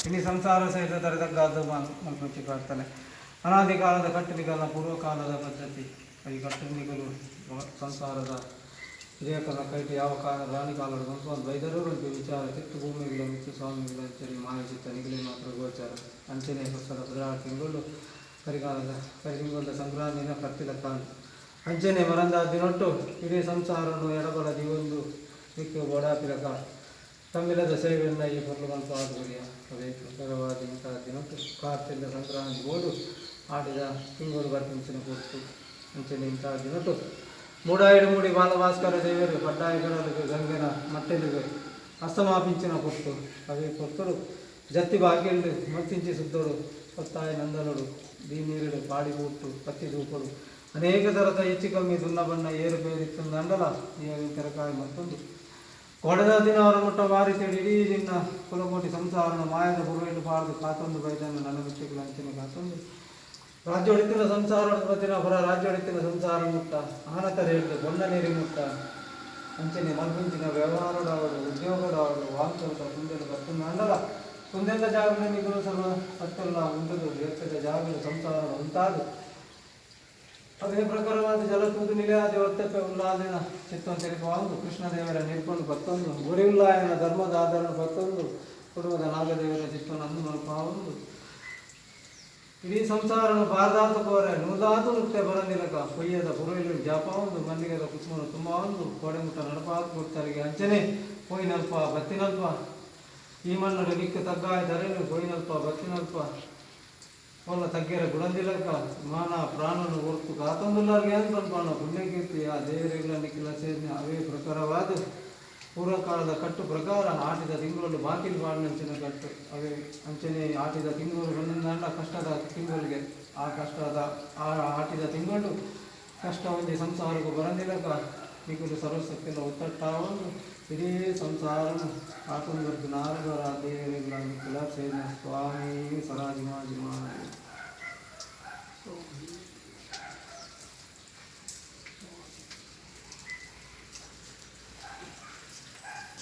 ಇನಿ ಸಂಸಾರ ಸಹಿತ ತರತಗ್ಗಾದ ಮಲ್ಪುಂಚಿ ಪ್ರಾರ್ಥನೆ. ಅನಾದಿ ಕಾಲದ ಕಟ್ಟುನಿಗಲ ಪೂರ್ವಕಾಲದ ಪದ್ಧತಿ. ಈ ಕಟ್ಟುನಿಗಲು ಸಂಸಾರದ ಹಿರಿಯಕನ ಕೈಟ್ ಯಾವ ಕಾಲ ರಾಣಿ ಕಾಲದ ಮಲ್ಪೊಂದು ಬೈದರು ವಿಚಾರ ತಿತ್ತು ಭೂಮಿಗಳ ಮಿತ್ತು ಸ್ವಾಮಿಗಳ ಅಂಚನೆ ಮಾಯ ಚಿತ್ತ ನಿಗಲಿ ಮಾತ್ರ ಗೋಚಾರ. ಅಂಚನೆ ಹೊಸದ 16 ತಿಂಗಳು ಕರಿಕಾಲದ ಕರಿತಿಂಗಳ ಸಂಕ್ರಾಂತಿನ ಕತ್ತಿಲ ಕಾಂಡು ಅಂಚನೆ ಮರಂದ ದಿನೊಟ್ಟು ಇಡೀ ಸಂಸಾರನು ಎಡಬಲ ದಿವೊಂದು ದಿಕ್ಕು ಬೋಡಾಪಿಲಕ ತಮ್ಮಿಲದ ಸೇವೆಯನ್ನು ಈ ಪೊರ್ಲು ಮಲ್ಪಾದ್ ಕೊರಿಯ. ಅವೇ ಪ್ರಕಾರವಾದ ಇಂಥ ದಿನೊಟ್ಟು ಕಾರ್ತಿಲ್ಲ ಸಂಕ್ರಾಂತಿ ಬೋಡು ಆಟಿದ ತಿಂಗಳು ಬರ್ಪಿಂಚಿನ ಪೊರ್ತು. ಅಂಚನೆ ಇಂಥ ದಿನೊಟ್ಟು ಮೂಡಾಯಿಡು ಮೂಡಿ ಬಾಲಭಾಸ್ಕರ ದೇವರು ಪಡ್ಡಾಯಿ ಕಡಲಿಗೆ ಗಂಗೆನ ಮಟ್ಟೆಲಿಗೆ ಅಸ್ತಮಾಪಿಂಚಿನ ಪೊರ್ತು. ಅವೇ ಪೊರ್ತುಡು ಜತ್ತಿ ಬಾಗಿಲ್ಡು ಮತ್ತಿಂಚಿ ಸುದ್ದೋಡು ಪತ್ತಾಯ ನಂದಲೋಡು ದೀ ನೀರುಡು ಪಾಡಿ ಬೂಟು ಪತ್ತಿ ದೂಪಡು ಅನೇಕ ಥರದ ಹೆಚ್ಚು ಕಮ್ಮಿ ದುನ್ನ ಬಣ್ಣ ಏರು ಪೇರಿತ್ತಂದಂಡಲ ಈ ತೆರಕಾಯಿ ಮತ್ತೊಂದು ಕೊಡದ ದಿನ ಅವರ ಮುಟ್ಟ ವಾರಿತೇಳಿ ಇಡೀ ದಿನ ಕುಲಕೋಟಿ ಸಂಸಾರನ ಮಾಯದ ಬುರುವೆಲು ಪಾಡ್ದು ಕಾತೊಂದು ಬೈದನ್ನು ನನ್ನ ಮಿಚ್ಚುಗಳ ಅಂಚಿನ ಕಾತೊಂದು ರಾಜ್ಯ ಹೊಡಿತಿನ ಸಂಸಾರ ಬತ್ತಿನ ಹೊರ ರಾಜ್ಯ ಹೊಡಿತಿನ ಸಂಸಾರ ಮುಟ್ಟ ಆನತರ ಹಿಡಿದು ಬೊಣ್ಣ ನೀರಿ ಮುಟ್ಟ ಅಂಚನೆ ಮಲ್ಪುಂಚಿನ ವ್ಯವಹಾರಡಾವಡು ಉದ್ಯೋಗಡಾವಡು ವಾಂತೋಟ ಕುಂದೆಲು ಬತ್ತುಂದ ಅಂಡಲ ಕುಂದೆಂದ ಜಾಗದ ನಿಗುಲು ಸರ್ವ ಸತ್ತೆಲ್ಲ ಉಂಟುದು ವ್ಯಕ್ತದ ಜಾಗಲು ಸಂಸಾರ ಉಂಟಾದು ಅದೇ ಪ್ರಕಾರವಾದ ಜಲತೂದು ನಿಲಯಾದಿ ಒತ್ತೆಪ್ಪೆ ಉಲ್ಲಾದಿನ ಚಿತ್ತವನ್ನು ತೆರಿಪವಾಂದು ಕೃಷ್ಣದೇವರ ನೀರ್ಕೊಂಡು ಬತ್ತೊಂದು ಗುರಿ ಉಲ್ಲಾಯನ ಧರ್ಮದ ಆಧಾರ ಬತ್ತೊಂದು ಕುಟುಂಬದ ನಾಗದೇವರ ಚಿತ್ತವನ್ನು ಅಂದು ಮಲ್ಪಾವೊಂದು ಇಡೀ ಸಂಸಾರನು ಬಾರದಾತು ಕೋರೆ ನೂದಾತು ನೃತ್ಯ ಬರಂದಿಲಕ ಕೊಯ್ಯದ ಪುರುವಿಲು ಜಾಪವೊಂದು ಮಲ್ಲಿಗೆದ ಕುಸುಮನು ತುಂಬಾವೊಂದು ಕೋಡೆ ಮುಟ್ಟ ನಡಪಾದು ಕೊಡ್ತಾರಿಗೆ ಅಂಚನೆ ಪೋಯಿನಲ್ಪ ಬತ್ತಿನಲ್ಪ ಈ ಮಣ್ಣು ನಿಕ್ಕ ತಗ್ಗಾಯ ಧರೆನು ಪೋಯಿನಲ್ಪ ಬತ್ತಿನಲ್ಪ ಒಲ್ಲ ತಗ್ಗೆರ ಗುಣಂದಿಲಕ ಮಾನ ಪ್ರಾಣನು ಹೊರ್ತು ಕಾತೊಂದುಲ್ಲಾರ್ಗೆ ಅಂತ ಪನ್ಪಾಣ ಪುಣ್ಯಕೀರ್ತಿ ಆ ದೇವರೆಗಳ ನಿಕ್ಕಿಲ ಸೇರಿನ. ಅವೇ ಪ್ರಕಾರವಾದ ಪೂರ್ವಕಾಲದ ಕಟ್ಟು ಪ್ರಕಾರ ಆಟಿದ ತಿಂಗಳು ಬಾಕಿಲ್ ಬಾಡಿನಂಚಿನ ಕಟ್ಟು. ಅವೇ ಅಂಚನೆ ಆಟಿದ ತಿಂಗಳು ಒಂದೊಂದಂಡ ಕಷ್ಟದ ತಿಂಗಳಿಗೆ ಆ ಕಷ್ಟದ ಆ ಆಟಿದ ತಿಂಗಳು ಕಷ್ಟ ಒಂಜಿ ಸಂಸಾರಕ್ಕೂ ಬರಂದಿಲಕ ನಿಕುಲು ಸರ್ವಸಕ್ತಿಲ ಒತ್ತಟ್ಟಾವೊಂದು ಇಡೀ ಸಂಸಾರನು ಕಾತೊಂದು ನಾರದರ ದೇವರೆಗಳ ನಿಕ್ಕಿಲ ಸೇರಿನ ಸ್ವಾಮಿ ಸರಾಜಿಮಾಜಿಮಾ.